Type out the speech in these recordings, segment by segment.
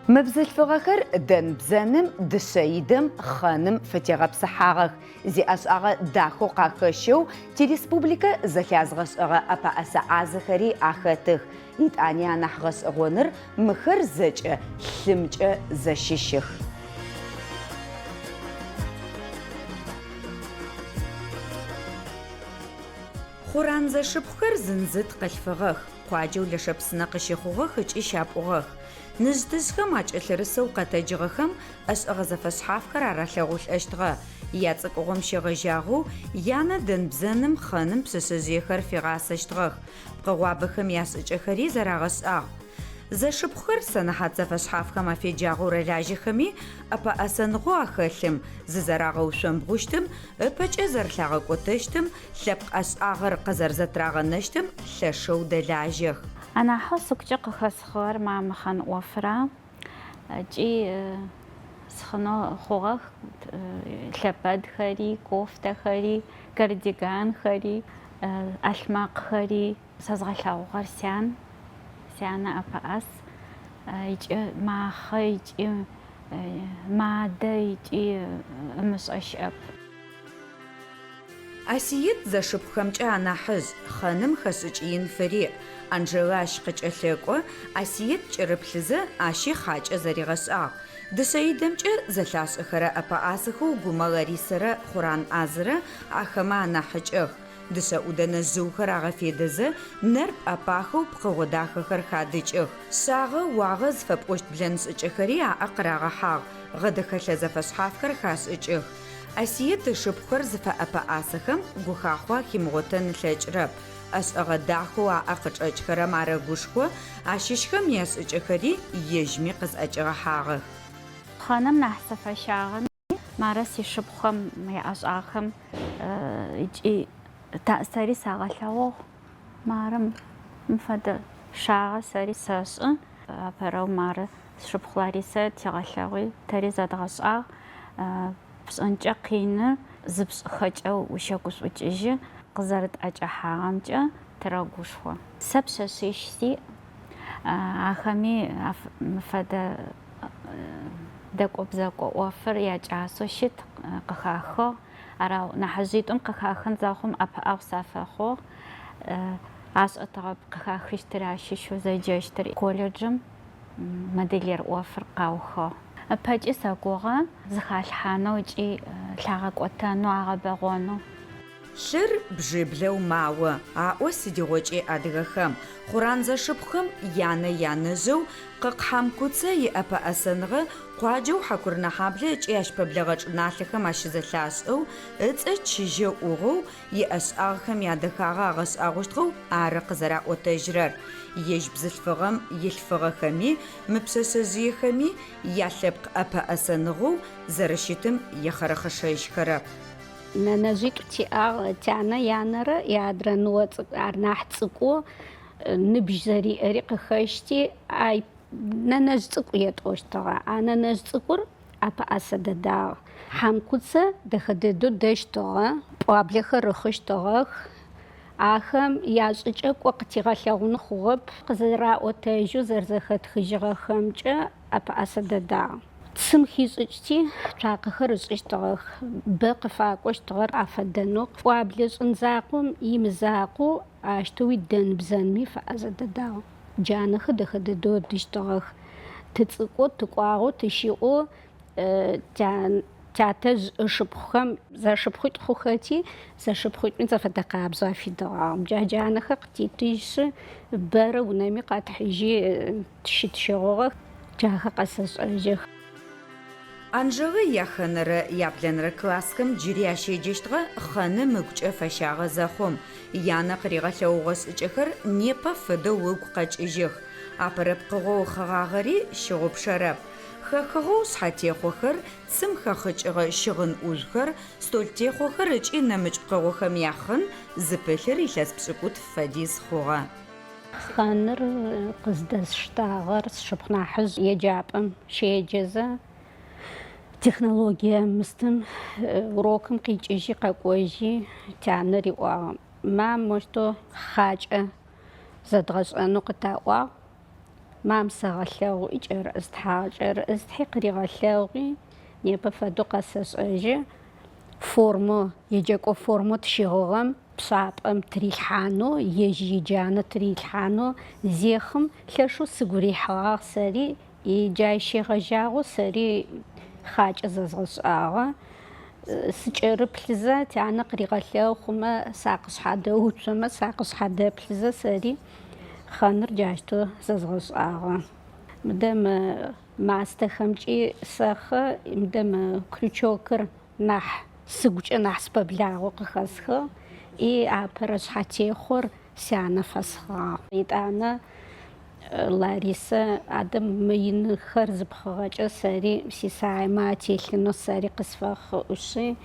Мы бзылъфыгъэхэр дэн-бзэным, дышъэидэм, хъэным фытегъэпсыхьагъэх. Зиӏэшӏагъэ дахэу къахэщэу тиреспубликэ зэлъязгъэшӏэгъэ ӏэпэӏэсэ ӏазэхэри ахэтых. Итӏани анахь гъэшӏэгъоныр мыхэр зэкӏэ лъымкӏэ зэщыщых. Хъуран зэшыпхъухэр зын-зыт къылъфыгъэх, къуаджэу Лэшэпсынэ къыщыхъугъэх ыкӏи щапӏугъэх. Ныжъ-тыжъхэм акӏэлъырысэу къэтэджыгъэхэм ӏэшӏэгъэ зэфэшъхьафхэр аралъэгъулӏэщтыгъэ. Яцӏыкӏугъом щегъэжьагъэу янэ дэн-бзэным, хъэным пшъэшъэжъыехэр фигъасэщтыгъэх. Пкъыгъуабэхэм яшӏыкӏэхэри зэрагъэшӏагъ. Зэшыпхъухэр сэнэхьат зэфэшъхьафхэм афеджагъэу рэлажьэхэми, ӏэпэӏэсэныгъэу ахэлъым, зызэрагъэушъомбгъущтым, ыпэкӏэ зэрэлъагъэкӏотэщтым, лъэпкъ ӏэшӏагъэр къызэрэзэтырагъэнэщтым лъэшэу дэлажьэх. Анахьэу сыгукӏэ къыхэсхыгъэр мамыхъэн ӏофыра ыкӏи схъынэу хъугъэх лъэпэдхэри, кофтэхэри, кардиганхэри, ӏалъмэкъхэри. Сэзгъэлъэгъугъэр сян, сянэ ӏэпэӏас ыкӏи махъэ ыкӏи мадэ ыкӏи ымышӏэ щыӏэп. Асиет зэшыпхъухэмкӏэ анахьыжъ, хъэным хэшӏыкӏ ин фыриӏ. Анжелэ ащ къыкӏэлъэкӏо, Асиет кӏырыплъызэ, ащи хъакӏэ зэригъэшӏагъ. Дышъэидэмкӏэ зэлъашӏэхэрэ ӏэпэӏасэхэу Гумэ Ларисэрэ Хъуран Азэрэ ахэмэ анахьыкӏэх. Дышъэ ӏудэнэ жъыухэр агъэфедэзэ, нэр пӏэпахэу пкъыгъо дахэхэр хадыкӏых. Шъагъэ, уагъэ зыфэпӏощт блэн шӏыкӏэхэри аӏэ къырагъэхьагъ, гъэдэхэлъэ зэфэшъхьафхэр хашӏыкӏых. Асиет ышыпхъухэр зыфэӏэпэӏасэхэм гухахъо ахимыгъотэн ылъэкӏырэп. ӏэшӏэгъэ дахэу аӏэ къычӏэкӏхэрэм арэгушхо, ащыщхэм яшӏыкӏэхэри ежьми къызӏэкӏигъэхьагъэх. Хъэным нахь сыфэщагъэми, мары сишыпхъухэм яӏэшӏагъэхэм ыкӏи сэри сагъэлъэгъугъ. Мары мы фэдэ шагъэ сэри сэшӏы. Апэрэу мары сшыпхъу Ларисэ тигъэлъэгъуи, тэри зэдгъэшӏагъ. Пшӏынкӏэ къины, зыпшӏыхэкӏэ ущэгушӏукӏыжьы. Къызэрэтӏэкӏэхьагъэмкӏэ тырэгушхо. Сэ пшъэшъищ сиӏ, ахэми мы фэдэ дэкӏо-бзэкӏо ӏофыр якӏасэу щыт, къыхахыгъ. Арау нахьыжъитӏум къыхахын зэхъум ӏэпыӏэгъу сафэхъугъ. Ашӏэтыгъэп къыхахыщтыр ащыщэу зэджэщтыр. Колледжым модельер ӏофыр къаухыгъ. Ыпэкӏи сэгугъэ зыхалъхьанэу ыкӏи лъагъэкӏотэнэу, агъэбэгъонэу. Лъыр бжиблэу мао, аӏо сыдигъокӏи адыгэхэм. Хъуран зэшыпхъухэм янэ янэжъэу Къыкъ Хьамкуцэ иӏэпэӏэсэныгъэ къуаджэу Хьакурынэхьаблэ ыкӏи ащ пэблэгъэ чӏыналъэхэм ащызэлъашӏэу, ыцӏэ чыжьэу ӏугъэу, иӏэшӏагъэхэм ядэхагъэ агъэшӏагъощтыгъэу ары къызэраӏотэжьырэр. Ежь бзылъфыгъэм илъфыгъэхэми, мы пшъэшъэжъыехэми ялъэпкъ ӏэпэӏэсэныгъэу зэрэщытым ехъырэхъышэжьхэрэп. Нэнэжъитӏу тиӏагъ, тянэ янэрэ яадрэ ныо цӏыкӏу, ар нахь цӏыкӏу, ныбжь зэриӏэри къыхэщти, ай нэнэжъ цӏыкӏу етӏощтыгъэ. А нэнэжъ цӏыкӏур ӏэпэӏэсэ дэдагъ. Хьамкуцэ дэхэ дэдэу дэщтыгъэ, пӏуаблэхэр ыхъыщтыгъэх. Ахэм яшӏыкӏэ кӏо къытигъэлъэгъун хъугъэп. Къызэраӏотэжьэу зэрэзэхэтхыжьыгъэхэмкӏэ ӏэпэӏэсэ дэдагъ. Цым хишӏыкӏти, цуакъэхэр ышӏыщтыгъэх. Бэ къыфакӏощтыгъэр афэдэнэу. Пӏуаблэ шӏын закъом имызакъоу, ащтэуи дэн-бзэнми фэӏэзэ дэдагъ. Джанэхэр дэхэ дэдэу ыдыщтыгъэх. Тыцӏыкӏоу, тыкӏуагъэу, тыщыӏэу тятэжъ ышыпхъухэм зэшыпхъуитӏу хъухэти, зэшыпхъуитӏуми зэфэдэ къабзэу афидыгъагъ. Джа джанэхэр къытитыжьшъы, бэрэ унэми къэтхьыжьи щытщыгъыгъэх. Джахэр къэсэшӏэжьых. Анжелэ яхэнэрэ яблэнэрэ классхэм джыри ащеджэщтыгъэ хъэным ыгукӏэ фэщагъэ зэхъум, янэ къыригъэлъэгъугъэ шӏыкӏэхэр непэ фэдэу ыгу къэкӏыжьых. Апэрэ пкъыгъоу ыхъэгъагъэри щыгъупшэрэп. Хэхыгъэу шъхьэтехъохэр, цым хэхъыкӏыгъэ щыгъын ӏужъухэр, столтехъохэр ыкӏи нэмыкӏ пкъыгъохэм яхъын зыпылъыр илъэс пшӏыкӏутф фэдиз хъугъэ. Хъэныр къыздэсштагъэр сшыпхъу нахьыжъ еджапӏэм щеджэзэ, технологие мыстым урокым къикӏыжьи къэкӏожьи тянэ риӏуагъ, Мам, мощтэу хъакӏэ зэдгъэшӏэнэу къытаӏуагъ. Мам сэгъэлъэгъу ыӏуи кӏэрыӏыстхьагъ. Кӏэрыӏыстхьи къыригъэлъэгъуи, непэ фэдэу къэсэшӏэжьы, формэу, еджэкӏо формэу тщыгъыгъэм пшъапӏэм тырилъхьанэу, ежь иджанэ тырилъхьанэу зехым лъэшэу сыгу рихьыгъагъ сэри, джай щегъэжьагъэу сэри хъакӏэ зэзгъэшӏагъэ. Сыкӏэрыплъызэ, тянэ къыригъэлъэгъу хъумэ, сакъышъхьадэуцомэ, сакъышъхьадэплъызэ сэри хъэныр джащтэу зэзгъэшӏагъэ. Мыдэ мы мастэхэмкӏи сэхъы, мыдэ мы крючокыр нахь сыгукӏэ нахь спэблагъэу къыхэсхыгъ. И апэрэ шъхьатехъор сянэ фэсхъыгъагъ. Етӏанэ Ларисэ адэ мы инхэр зыпхъыгъэкӏэ сэри сисаемэ ателъынэу сэри къысфэхъ ыӏушъи,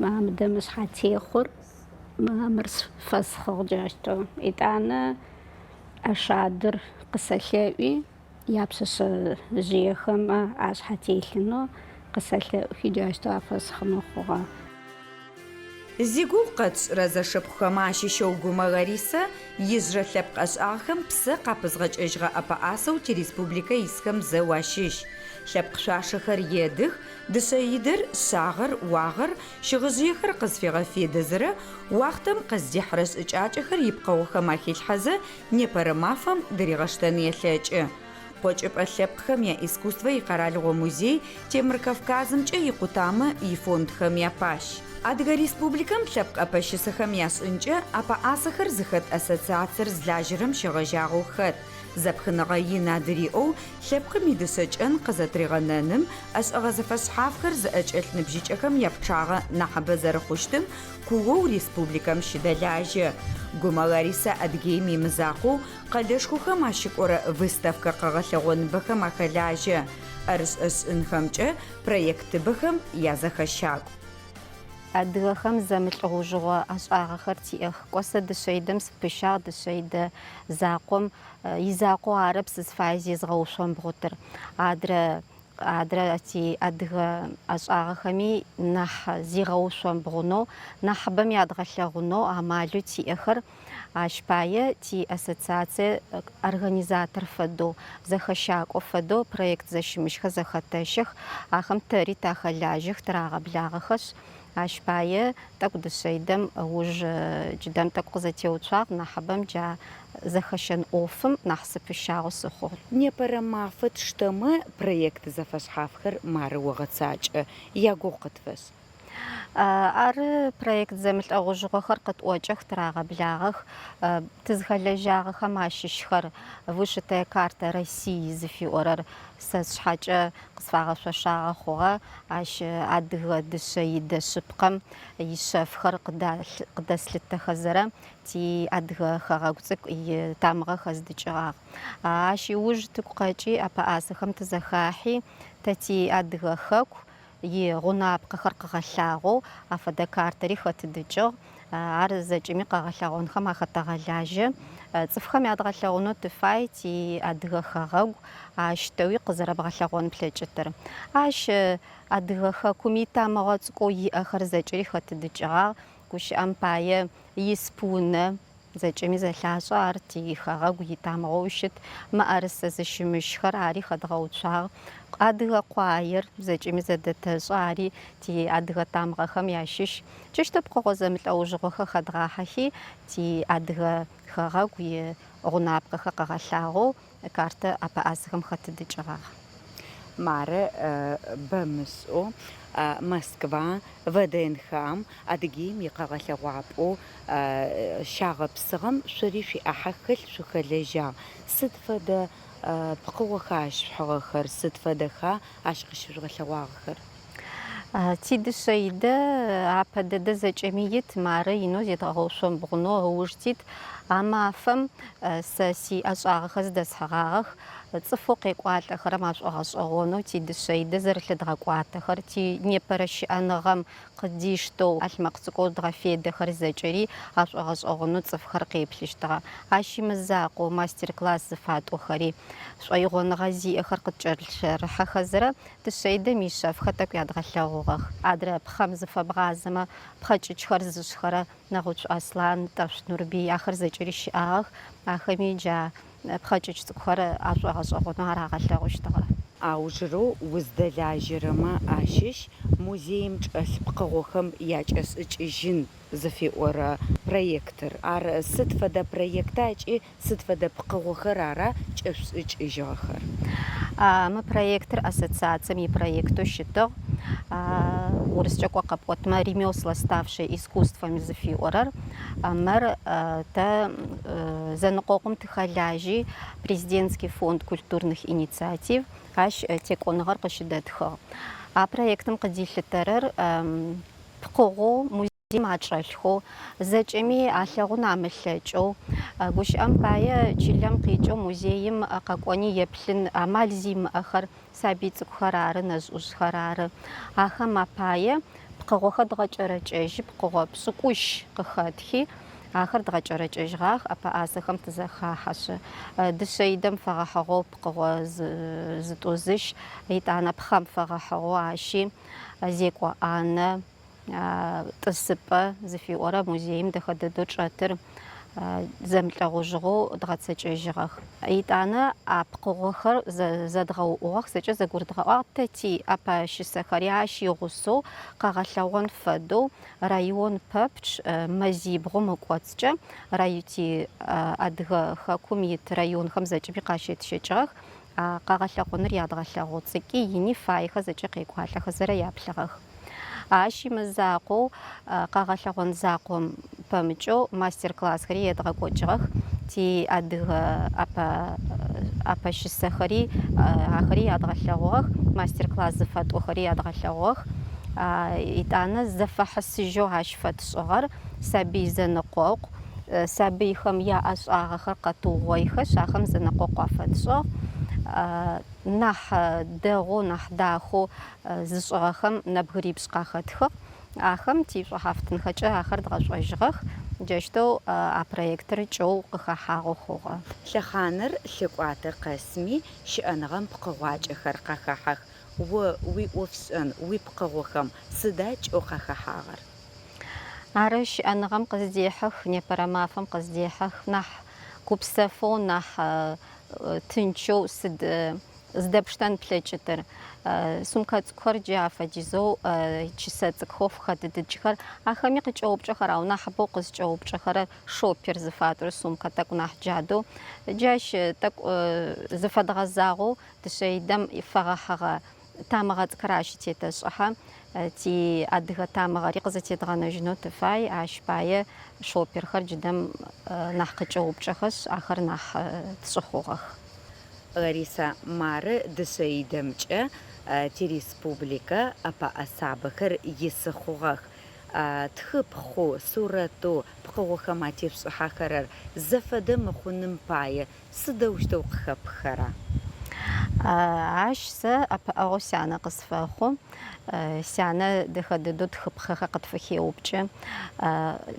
ма мыдэ мы шъхьатехъор мыр фэсхъыгъ джащтэу. Етӏанэ ӏэшадыр къысэлъэӏуи, япшъэшъэжъыехэм ашъхьэ телъынэу къысэлъэӏухи, джащтэу афэсхъынэу хъугъэ. Зигугъу къэтшӏырэ зэшыпхъухэм ащыщэу Гумэ Ларисэ ижъырэ лъэпкъ ӏэшӏагъэхэм псэ къапызгъэкӏэжьыгъэ ӏэпэӏасэу тиреспубликэ исхэм зэу ащыщ. Лъэпкъ шъуашэхэр едых, дышъэидэр, шъагъэр, уагъэр, щыгъыжъыехэр къызфигъэфедэзэрэ, уахътэм къыздихьырэ шӏыкӏакӏэхэр ипкъыгъохэм ахилъхьэзэ непэрэ мафэм дыригъэштэн елъэкӏы. Къокӏыпӏэ лъэпкъхэм яискусствэ икъэралыгъо музей Темыр Кавказымкӏэ икъутамэ ифондхэм япащ. Адыгэ Республикэм лъэпкъ ӏэпэщысэхэм яшӏынкӏэ ӏэпэӏасэхэр зыхэт ассоциациер зылажьэрэм щегъэжьагъэу хэт. Зэпхыныгъэ ин адыриӏэу лъэпкъым идышъэ кӏэн къызэтыригъэнэным, ӏэшӏэгъэ зэфэшъхьафхэр зыӏэкӏэлъ ныбжьыкӏэхэм япчъагъэ нахьыбэ зэрэхъущтым куоу республикэм щыдэлажьэ. Гумэ Ларисэ Адыгеим имызакъоу къэлэшхохэм ащыкӏорэ выставкэ къэгъэлъэгъоныбэхэм ахэлажьэ, ӏэрышӏэ шӏынхэмкӏэ проектыбэхэм язэхэщакӏу. Адыгэхэм зэмылӏэужыгъо ӏэшӏагъэхэр тиӏэх. Кӏо сэ дышъэидэм сыпыщагъ, дышъэидэ закъом изакъоу арэп сызфае зезгъэушъомбгъутыр. Адрэ адрэ ти адыгэ ӏэшӏагъэхэми нахь зигъэушъомбгъунэу, нахьыбэм ядгъэлъэгъунэу амалэу тиӏэхэр Ащ пае ти Ассоциацие организатор фэдэу, зэхэщакӏо фэдэу проект зэщымыщхэр зэхэтэщэх, ахэм тэри тахэлажьэх, тырагъэблагъэхэшъ, ащ пае тӏэкӏу дышъэидэм ыуж джыдэм тӏэкӏу къызэтеуцуагъ, нахьыбэм джа зэхэщэн ӏофым нахь сыпыщагъэу сыхъугъ. Непэрэ мафэ тштэмэ, проект зэфэшъхьафхэр мары огъэцакӏэ, ягугъу къытфэшӏ. Ары, проект зэмылӏэужыгъохэр къытӏокӏэх, тырагъэблагъэх. Тызхэлэжьагъэхэм ащыщхэр Вышитая карта России зыфиӏорэр сэ сшъхьэкӏэ къысфагъэшъошагъэ хъугъэ. Ащ адыгэ дышъэ идэ шъыпкъэм ишъэфхэр къыдэслъытэхэзэрэ ти Адыгэ хэгъэгу цӏыкӏу итамыгъэ хэздыкӏыгъагъ. Ащ ыуж тыгу къэкӏи ӏэпэӏасэхэм тызэхахьи, тэ ти Адыгэ хэку и гъунапкъэхэр къыгъэлъагъоу афэдэ картэри хэтыдыкӏыгъ. Ар зэкӏэми къэгъэлъэгъонхэм ахэтэгъэлажьэ. Цӏыфхэм ядгъэлъэгъунэу тыфай ти Адыгэ хэгъэгу ащтэуи къызэрэбгъэлъэгъон плъэкӏытыр. Ащ Адыгэ хэкум итамыгъэ цӏыкӏоу иӏэхэр зэкӏэри хэтыдыкӏыгъагъ. Гущыӏэм пае, исп унэ, Зэкӏэми зэлъашӏэ ар тихэгъэгу итамыгъэу щыт. Мыӏэрысэ зыщымыщхэр ари хэдгъэуцуагъ. Адыгэ къуаер зэкӏэми зэдэтэшӏэ, ари тиадыгэ тамыгъэхэм ящыщ. Джащтэу пкъыгъо зэмылӏэужыгъохэр хэдгъахьэхи, тиадыгэ хэгъэгу и гъунапкъэхэр къыгъэлъагъоу картэ ӏэпэӏасэхэм хэтыдыкӏыгъагъ. Мары бэмышӏэу Москва, ВДНХ-м, Адыгеим икъэгъэлъэгъуапӏэу щагъэпсыгъэм шъори шъуиӏахьэ хэлъ шъухэлэжьагъ. Сыд фэдэ пкъыгъоха ащ шъухьыгъэхэр, сыд фэдэха ащ къыщыжъугъэлъэгъуагъэхэр? Тидышъэидэ апэ дэдэ зэкӏэми ит, мары инэу зедгъэушъомбгъунэу ыуж тит. А мафэм сэ сиӏэшӏагъэхэр зыдэсхьыгъагъэх. Цӏыфэу къекӏуалӏэхэрэм ашӏогъэшӏэгъонэу тидышъэидэ зэрэлъыдгъэкӏуатэхэр, тинепэрэ щыӏэныгъэм къыдиштэу ӏалъмэкъ цӏыкӏоу дгъэфедэхэр зэкӏэри ашӏогъэшӏэгъонэу цӏыфхэр къеплъыщтыгъэ. Ащ имызакъоу, мастер-класс зыфатӏохэри, шӏоигъоныгъэ зиӏэхэр къыткӏэлъырыхьэхэзэрэ дышъэидэм ишъэфхэр тӏэкӏу ядгъэлъэгъугъэх. Адрэ пхъэм зыфэбгъазэмэ, пхъэкӏычхэр зышӏхэрэ Нэгъуцу Аслъан, Тӏэшъу Нурбый, ахэр зэкӏэри щыӏагъэх. Ахэми джа пхъэкӏыч цӏыкӏухэр ашӏогъэшӏэгъонэу арагъэлъэгъущтыгъэ. Аужырэу уздэлажьэрэмэ ащыщ музеим чӏэлъ пкъыгъохэм якӏэшӏыкӏыжьын зыфиӏорэ проектыр. Ар сыд фэдэ проекта ыкӏи сыд фэдэ пкъыгъохэр ара кӏэшъушӏыкӏыжьыгъэхэр? Мы проектыр ассоциацием ипроектэу щытыгъ. Урыскӏэ кӏо къэпӏотмэ, Ремесла, ставшие искусствами зыфиӏорэр. Мыр тэ зэнэкъокъум тыхэлажьи, Президентский фонд культурных инициатив ащ текӏоныгъэр къыщыдэтхыгъ. А проектым къыдилъытэрэр пкъыгъоу музеим ачӏэлъхэу, зэкӏэми алъэгъун амылъэкӏэу, гущыӏэм пае чылэм къикӏэу музеим къэкӏони еплъын амал зимыӏэхэр сабый цӏыкӏухэр ары, нэжъ-ӏужъхэр ары. Ахэм апае пкъыгъохэр дгъэкӏэрэкӏэжьи, пкъыгъо пшӏыкӏущ къыхэтхи, ахэр дгъэкӏэрэкӏэжьыгъах, ӏэпэӏасэхэм тызэхахьэшъы. Дышъэидэм фэгъэхьыгъэу пкъыгъо зытӏу-зыщ, етӏанэ пхъэм фэгъэхьыгъэу ащи зекӏо ӏанэ, тӏысыпӏэ зыфиӏорэ музеим дэхэ дэдэу чӏэтыр зэмылӏэгъужьыгъэу дгъэцэкӏэжьыгъэх. Етӏанэ а пкъыгъохэр зэдгъэуӏугъэх, зэкӏэ зэгурыдгъэӏуагъ. Тэ ти ӏэпэщысэхэри ащ игъусэу къэгъэлъэгъон фэдэу район пэпчъ мэзибгъум ыкӏоцӏкӏэ ти Адыгэ хэкум ит районхэм зэкӏэми къащетщэкӏыгъэх. А къэгъэлъэгъоныр ядгъэлъэгъугъ, цӏыкӏи ини фаехэр зэкӏэ къекӏуалӏэхэзэрэ яплъыгъэх. Ащ имызакъоу, къэгъэлъэгъон закъом пэмыкӏэу мастер-классхэри едгъэкӏокӏыгъэх, ти адыгэ ӏэпэщысэхэри ахэри ядгъэлъэгъугъэх, мастер-класс зыфэтӏохэри ядгъэлъэгъугъэх. Етӏанэ зэфэхьысыжьэу ащ фэтшӏыгъэр сабый зэнэкъокъу. Сабыйхэм яӏэшӏагъэхэр къэтыугъоихэшъ, ахэм зэнэкъокъу афэтшӏыгъ. Нахь дэгъоу, нахь дахэу зышӏыгъэхэм нэбгырипшӏ къахэтхыгъ. Ахэм тишӏухьафтынхэкӏэ ахэр дгъэшӏожьыгъэх. Джаущтэу а проектыр кӏэу къыхэхьагъэу хъугъэ. Лъэхъаныр лъыкӏуатэ къэсми, щыӏэныгъэм пкъыгъуакӏэхэр къахэхьэх. О уиӏофшӏэн, уипкъыгъохэм сыда кӏэу къахэхьагъэр? Ары, щыӏэныгъэм къыздехьых, непэрэ мафэм къыздехьых, нахь гупсэфэу, нахь тынчэу сыд зыдэпштэн плъэкӏытыр. Сумкэ цӏыкӏухэр джы афэдизэу чысэ цӏыкӏухэу хэдыдыкӏхэр, ахэми къыкӏэупчӏэхэр, ау нахьыбэу къызкӏэупчӏэхэрэр шоппер зыфатӏорэ сумкэ тӏэкӏу нахь джадэу, джащ тӏэкӏу зыфэдгъэзагъэу дышъэидэм фэгъэхьыгъэ Тамыгъэ цӏыкӏухэр ащ тетэшӏыхьэ. Ти адыгэ тамыгъэри къызэтедгъэнэжьынэу тыфай, ащ пае шопперхэр джыдэм нахь къыкӏэупчӏэхэшъ, ахэр нахь тшӏы хъугъэх. Лариса, мары дышъэидэмкӏэ тиреспубликэ ӏэпэӏэсабэхэр исы хъугъэх. Тхыпхъэу, сурэтэу пкъыгъохэм атепшӏыхьэхэрэр зэфэдэ мыхъуным пае Сыдэущтэу къыхэпхэра? Ащ сэ ӏэпыӏэгъоу сянэ къысфэхъу. Сянэ дэхэ дэдэу тхыпхъэхэр къытфыхеупкӏы.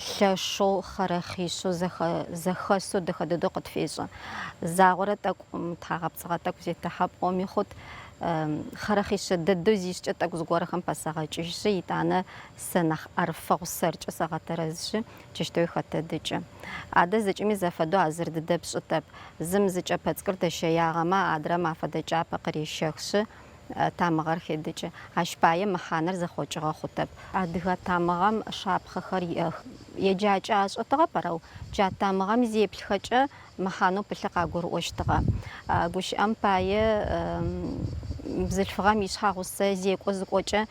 Лъэшэу, хъэрэхъишъэу, зэхэсэу дэхэ дэдэу къытфешӏы. Загъорэ тӏэкӏу тхьагъэпцӏыгъэ тӏэкӏу зетэхьэ пӏоми хъут. Хъэрэхъишъэ дэдэу зишӏкӏэ тӏэкӏу зыгорэхэм пэсэгъэкӏыжьышъы, етӏанэ сэ нахь ӏэрыфэгъу сэркӏэ сэгъэтэрэзышъы, Джащтэуи хэтэдыкӏы. Адэ зэкӏэми зэфэдэу а зыр дыдэ пшӏытэп. Зым зы кӏэпэ цӏыкӏур дэщэягъэмэ, адрэм афэдэ кӏапэ къырещэхшъы, тамыгъэр хедыкӏы. Ащ пае мэхьанэр зэхъокӏыгъэ хъутэп. Адыгэ тамыгъэм шапхъэхэр иӏэх. Еджакӏэ ашӏэтыгъэп, арэу джа тамыгъэм зеплъхэкӏэ мэхьанэу пылъыр къагурыӏощтыгъэ. Гущыӏэм пае, бзылъфыгъэм ишъхьэгъусэ зекӏо зыкӏокӏэ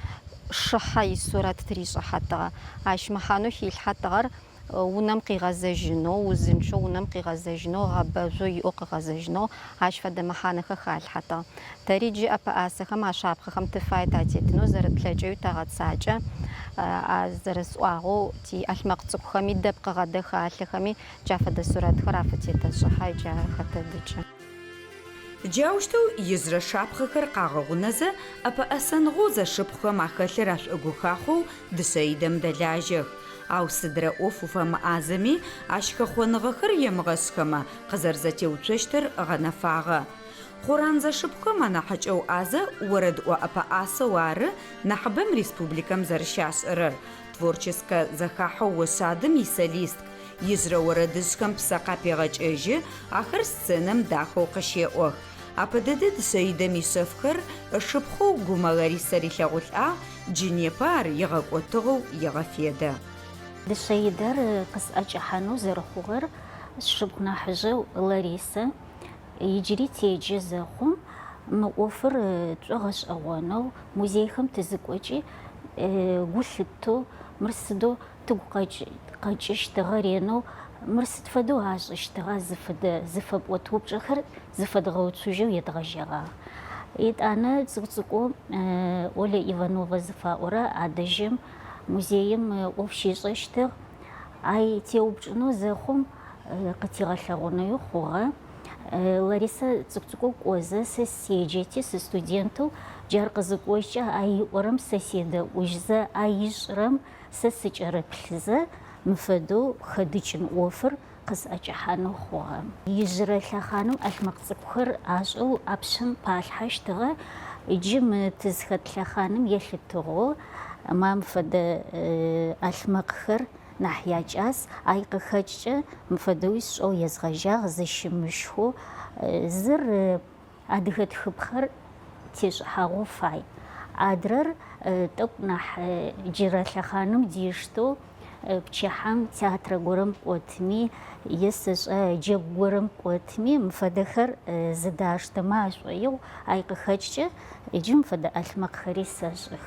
шыхьэ исурэт тыришӏыхьэтыгъэ. Ащ мэхьанэу хилъхьэтыгъэр унэм къигъэзэжьынэу, узынчъэу унэм къигъэзэжьынэу, гъэбэжъу иӏэу къыгъэзэжьынэу ащ фэдэ мэхьанэхэр халъхьэтыгъ. Тэри джы ӏэпэӏасэхэм а шапхъэхэм тыфай татетынэу, зэрэтлъэкӏэуи тэгъэцакӏэ. А зэрэсӏуагъэу, тиӏалъмэкъ цӏыкӏухэми, дэпкъ гъэдэхалъэхэми Джа фэдэ сурэтхэр афытетэшӏыхьэ ыкӏи ар хэтэдыкӏы. Джаущтэу ижъырэ шапхъэхэр къагъэгъунэзэ, ӏэпэӏэсэныгъэу зэшыпхъухэм ахэлъыр ашӏогухахъоу дышъэидэм дэлажьэх. Ау сыдрэ ӏоф уфэмыӏазэми, ащ хэхъоныгъэхэр емыгъэшӏхэмэ, къызэрэзэтеуцощтыр гъэнэфагъэ. Хъуран зэшыпхъухэм анахьыкӏэу Азэ орэдыӏо ӏэпэӏасэу ары нахьыбэм республикэм зэрэщашӏэрэр. Творческэ зэхахьэу Ошъадым исолистк. Ижъырэ орэдыжъхэм псэ къапегъэкӏэжьы, ахэр сценэм дахэу къыщеӏох. Апэ дэдэ дышъэидэм ишъэфхэр ышыпхъоу Гумэ Ларисэ рилъэгъулӏагъ, джы непэ ар игъэкӏотыгъэу егъэфедэ. Дышъэидэр къысӏэкӏэхьанэу зэрэхъугъэр сшыпхъу нахьыжъэу Ларисэ иджыри теджэ зэхъум, мы ӏофыр тшӏогъэшӏэгъонэу музейхэм тызыкӏокӏи гу лъыттэу мыр сыдэу Тыгу къэкӏыщтыгъэ ренэу мыр сыд фэдэу ашӏыщтыгъа зыфэдэ зыфэпӏот упчӏэхэр зыфэдгъэуцужьэу едгъэжьэгъагъ. Етӏанэ цӏыкӏу-цӏыкӏоу Оля Иванова зыфаӏорэ адэжьым музеим ӏоф щишӏэщтыгъ. Ай теупчӏынэу зэхъум къытигъэлъэгъунэуи хъугъэ. Ларисэ цӏыкӏу-цӏыкӏоу кӏозэ сэ седжэти, сыстудентэу джар къызыкӏожькӏэ ай ыӏорэм сэ седэӏужьзэ, ай ышӏырэм Сэ сыкӏэрыплъызэ, мы фэдэу хэдыкӏын ӏофыр къысӏэкӏэхьанэу хъугъэ. Ижъырэ лъэхъаным ӏалъмэкъ цӏыкӏухэр ашӏэу ӏапшъэм палъхьэщтыгъэ, джы мы тызхэт лъэхъаным елъытыгъэу ма мы фэдэ ӏалъмэкъхэр нахь якӏас. Ай къыхэкӏкӏэ мы фэдэуи сшӏэу езгъэжьагъ, зыщымыщхэу зыр Адыгэ тхыпхъэр тешӏыхьагъэу фай. Адрэр тӏэкӏу нахь джырэ лъэхъаным диштэу пчыхьэм театрэ горэм кӏотми е сэшӏэ джэгу горэм кӏотми мы фэдэхэр зыдаштэмэ ашӏоигъу, ай къыхэкӏкӏэ джы мы фэдэ ӏалъмэкъхэри сэшӏых.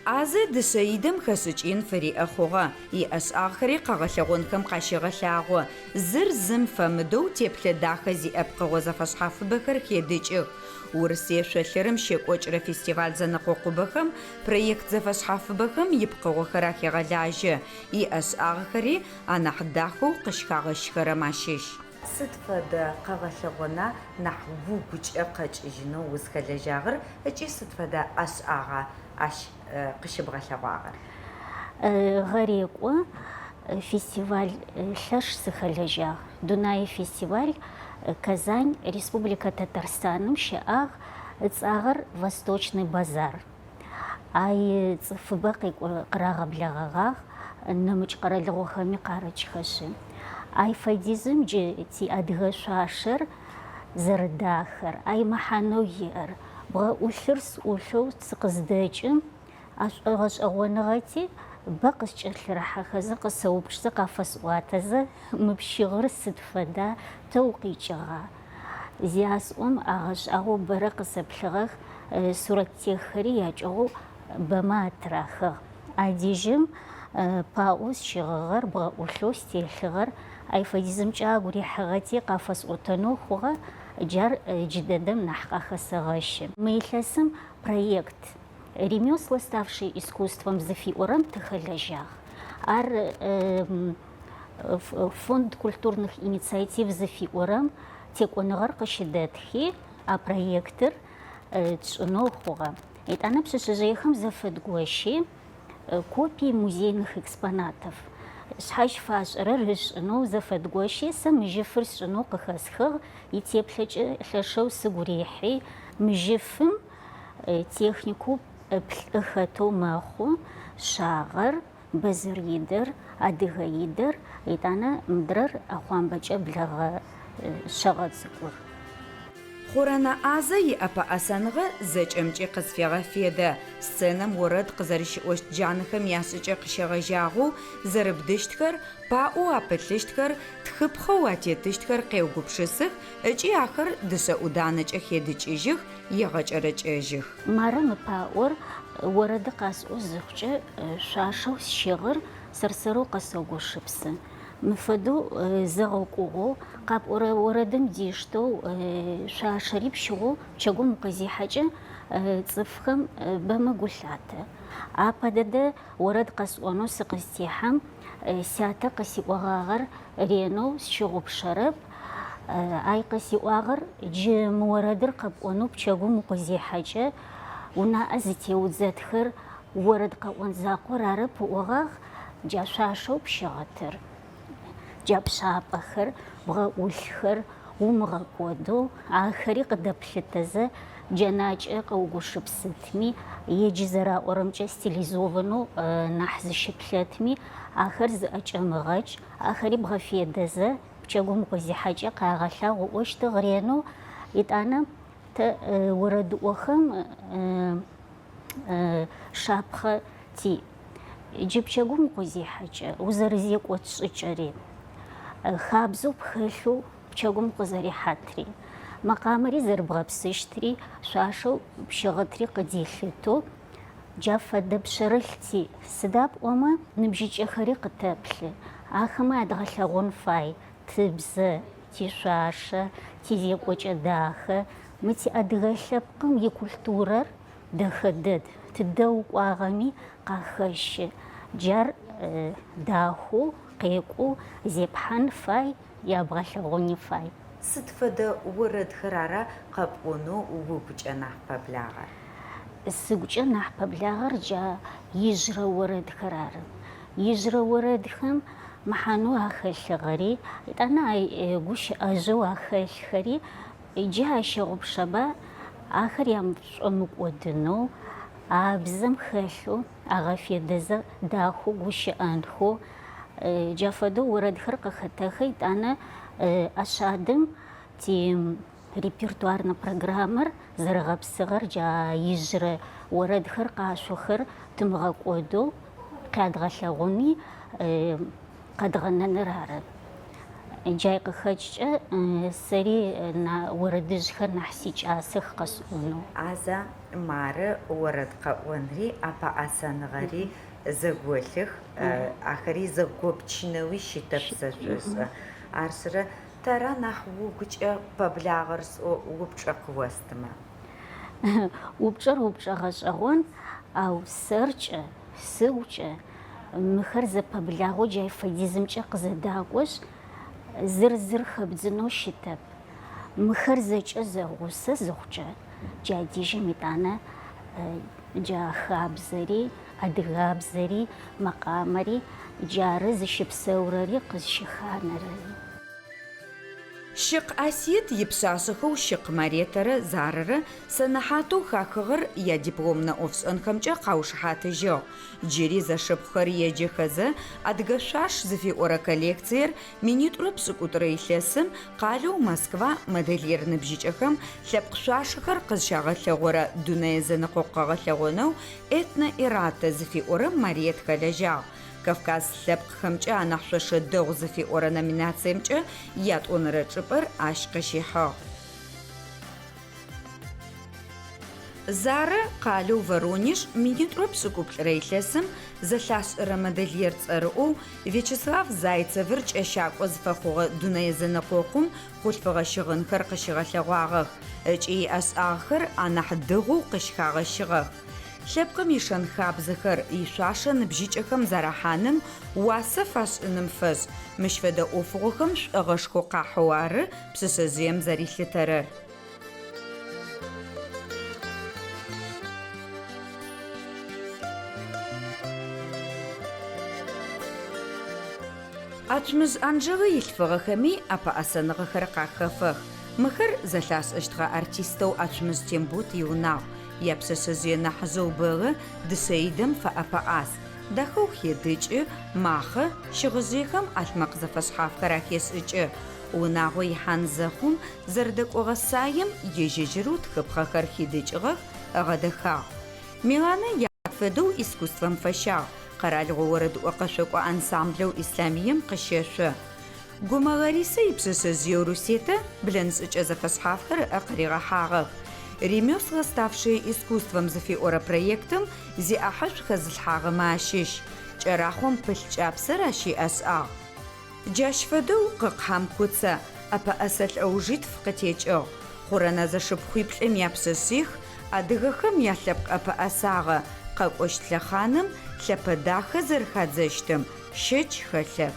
Азэ дышъэидэм хэшӏыкӏ ин фыриӏэ хъугъэ, иӏэшӏагъэхэри къэгъэлъэгъонхэм къащегъэлъагъо. Зыр зым фэмыдэу теплъэ дахэ зиӏэ пкъыгъо зэфэшъхьафыбэхэр хедыкӏых. Урысые шъолъырым щекӏокӏырэ фестиваль-зэнэкъокъубэхэм проект зэфэшъхьафыбэхэм ипкъыгъохэр ахегъэлажьэ, иӏэшӏагъэхэри анахь дахэу къыщыхагъэщхэрэм ащыщ. Сыд фэдэ къэгъэлъэгъона нахь угукӏэ къэкӏыжьынэу узхэлэжьагъэр ыкӏи сыд фэдэ ӏэшӏагъа ащ къыщыбгъэлъэгъуагъэр? Гъэрекӏо фестиваль лъэш сыхэлэжьагъ. Дунэе фестиваль Казань, Республикэ Татарстаным щыӏагъ, ыцӏагъэр Восточный базар. Ай цӏыфыбэ къырагъэблэгъэгъагъ, нэмыкӏ къэралыгъохэми къарыкӏхэшъы. Ай фэдизым джы тиадыгэ шъуашэр зэрэдахэр, ай мэхьанэу иӏэр, бгъэӏулъыр сӏулъэу сыкъыздэкӏым, ашӏогъэшӏэгъоныгъэти, бэ къыскӏэлъырыхьэхэзэ, къысэупчӏзэ, къафэсӏуатэзэ, мы пщыгъыр сыд фэда, тэ укъикӏыгъа? Зясӏом, агъэшӏагъоу бэрэ къысэплъыгъэх, сурэттеххэри якӏыгъоу бэмэ атырахыгъ. Адежьым паӏоу сщыгъыгъэр, бгъэӏулъэу стелъыгъэр ай фэдизымкӏэ агу рихьыгъэти, къафэсӏотэнэу хъугъэ, джар джыдэдэм нахь къахэсэгъэщы. Мы илъэсым проект Ремесла, ставшие искусством зыфиӏорэм тыхэлэжьагъ. Ар Фонд культурных инициатив зыфиӏорэм текӏоныгъэр къыщыдэтхи, а проектыр тшӏынэу хъугъэ. Етӏанэ пшъэшъэжъыехэм зэфэдгощи, копии музейных экспонатов шъхьадж фашӏэрэр ышӏынэу зэфэдгощи, сэ мыжьыфыр сшӏынэу къыхэсхыгъ, итеплъэкӏэ лъэшэу сыгу рехьи, мыжьыфым техникэу плӏы хэтэу мэхъу, шъагъэр, Бэдзэр идэр, адыгэ идэр, етӏанэ мыдрэр ӏэхъуамбэкӏэ блэгъэ шъэгъэ цӏыкӏур. Хъурэнэ Азэ иӏэпэӏэсэныгъэ зэкӏэмкӏи къызфегъэфедэ. Сценэм орэд къызэрыщиӏощт джанэхэм яшӏыкӏэ къыщегъэжьагъэу зэрыбдыщтхэр, паӏоу апылъыщтхэр, тхыпхъэу атетыщтхэр къеугупшысых ыкӏи ахэр дышъэ ӏуданэкӏэ хедыкӏыжьых, егъэкӏэрэкӏэжьых. Мары мы паӏор орэды къасӏо зыхъукӏэ шъуашэу сщыгъыр сэр-сэрэу къэсэгушыпсы. Мы фэдэу зэгъэкӏугъэу, къапӏорэ орэдым диштэу шъуашэри пщыгъэу пчэгум укъызихьэкӏэ цӏыфхэм бэмэ гу лъатэ. Апэ дэдэ орэд къэсӏонэу сыкъызтехьэм сятэ къысиӏогъагъэр ренэу сщыгъупшэрэп. Ай къысиӏуагъэр джы мы орэдыр къэпӏонэу пчэгум укъызихьэкӏэ, унаӏэ зытеудзэтхэр орэд къэӏон закъор арэп ыӏогъагъ, джа шъуашэу пщыгъэтыр, джа пшъапӏэхэр, бгъэӏулъхэр умыгъэкӏодэу, ахэри къыдэплъытэзэ, джэнакӏэ къэугушыпсытми, е джы зэраӏорэмкӏэ стилизованнэу нахь зыщыплъэтми, ахэр зыӏэкӏэмыгъэкӏ, ахэри бгъэфедэзэ, Пчэгум укъызихьэкӏэ къагъэлъагъу ыӏощтыгъ ренэу. Етӏанэ тэ орэдыӏохэм шапхъэ тиӏ. Джы пчэгум укъызихьэкӏэ узэрызекӏот шӏыкӏэри, хабзэу пхэлъэу пчэгум укъызэрихьатри, мэкъамэри зэрыбгъэпсыщтри, шъуашэу пщыгъытри къыдилъытэу джа фэдэ пшъэрылъ тиӏ. Сыда пӏомэ ныбжьыкӏэхэри къытэплъы, ахэмэ ядгъэлъэгъун фай тыбзэ, тишъуашэ, тизекӏокӏэ дахэ, мы тиадыгэ лъэпкъым икультурэр дэхэ дэд, тыдэ укӏуагъэми къахэщы. Джар дахэу, къекӏоу зепхьан фай, ябгъэлъэгъуни фай. Сыд фэдэ орэдхэр ара къэпӏонэу угукӏэ нахь пэблагъэр? Сыгукӏэ нахь пэблагъэр джа ижъырэ орэдхэр ары. Ижъырэ орэдхэм мэхьанэу ахэлъыгъэри, етӏанэ гущыӏэжъэу ахэлъхэри джы ащэгъупшэба, ахэр ямышӏомыкӏодынэу, а бзэм хэлъэу агъэфедэзэ дахэу гущыӏэнхэу, джа фэдэу орэдхэр къыхэтэхы, етӏанэ Ошъадэм ти репертуарнэ программэр зэрэгъэпсыгъэр джа ижъырэ орэдхэр, къашъохэр тымыгъэкӏодэу къядгъэлъэгъуни къэдгъэнэныр ары. Джай къыхэкӏкӏэ сэри орэдыжъхэр нахь сикӏасэх къэсӏонэу. Аза, мары орэд къэӏонри, ӏэпэӏэсэныгъэри зэголъых, ахэри зэгопчынэуи щытэп сэшӏошӏы. Аршъырэ Тэра нахь угукӏэ пэблагъэр сӏоу упчӏэ къыостымэ? Упчӏэр упчӏэ гъэшӏэгъон, ау сэркӏэ, сыгукӏэ мыхэр зэпэблагъэу джай фэдизымкӏэ къызэдакӏошъ, зыр зыр хэбдзынэу щытэп. Мыхэр зэкӏэ зэгъусэ зыхъукӏэ, джа дежьым етӏанэ джа хабзэри, адыгабзэри, мэкъамэри, джары зыщыпсэурэри къызщыханэрэри. Щыкъ Асиет ипшъашъэхэу Щыкъ Маретэрэ Зарэрэ сэнэхьатэу хахыгъэр ядипломнэ ӏофшӏэнхэмкӏэ къаушыхьатыжьыгъ. Джыри зэшыпхъухэр еджэхэзэ, Адыгэ шъуаш зыфиӏорэ коллекциер минитӏурэ пшӏыкӏутӏурэ илъэсым къалэу Москва модельер ныбжьыкӏэхэм лъэпкъ шъуашэхэр къызщагъэлъэгъорэ дунэе зэнэкъокъу къэгъэлъэгъонэу Этно-Эрата зыфиӏорэм Мариет хэлэжьагъ. Кавказ лъэпкъхэмкӏэ анахь шъошэ дэгъу зыфиӏорэ номинациемкӏэ ятӏонэрэ чӏыпӏэр ащ къыщихьыгъ. Зарэ къалэу Воронеж минитӏурэ пшӏыкӏуплӏырэ илъэсым зэлъашӏэрэ модельер цӏэрыӏоу Вячеслав Зайцевыр кӏэщакӏо зыфэхъугъэ дунэе зэнэкъокъум хъулъфыгъэ щыгъынхэр къыщигъэлъэгъуагъэх ыкӏи иӏэшӏагъэхэр анахь дэгъоу къыщыхагъэщыгъэх. Лъэпкъым ишэн-хабзэхэр, ишъуашэ ныбжьыкӏэхэм зэрахьаным, уасэ фашӏыным фэшӏ мыщ фэдэ ӏофыгъохэм шӏогъэшхо къахьэу ары пшъэшъэжъыем зэрилъытэрэр. Ацумыжъ Анжелэ илъфыгъэхэми ӏэпэӏэсэныгъэхэр къахэфэх. Мыхэр зэлъашӏэщтыгъэ артистэу Ацумыжъ Тембот иунагъу. Япшъэшъэжъые нахьыжъэу Бэлэ дышъэидэм фэӏэпэӏас. Дахэу хедыкӏы, махъэ, щыгъыжъыехэм ӏалъмэкъ зэфэшъхьафхэр ахешӏыкӏы. Унагъо ихьан зэхъум, зэрэдэкӏогъэ саем ежь-ежьырэу тхыпхъэхэр хидыкӏыгъэх, ыгъэдэхагъ. Миланэ ят фэдэу искусствэм фэщагъ, къэралыгъо орэдыӏо-къэшъокӏо ансамблэу Ислъамыем къыщэшъо. Гумэ Ларисэ ипшъэшъэжъыеу Русетэ блэн шӏыкӏэ зэфэшъхьафхэр ыӏэ къыригъэхьагъэх. Ремесла, ставшие искусством зыфиӏорэ проектым зиӏахьышӏу хэзылъхьагъэмэ ащыщ. Кӏэрахъом пылъ кӏапсэр ащ иӏэшӏагъ. Джащ фэдэу Къыкъ Хьамкуцэ ӏэпэӏэсэ лӏэужитф къытекӏыгъ. Хъурэнэ зэшыпхъуиплӏым япшъэшъих адыгэхэм ялъэпкъ ӏэпэӏэсагъэ къэкӏощт лъэхъаным лъэпэ дахэ зэрэхадзэщтым щэч хэлъэп.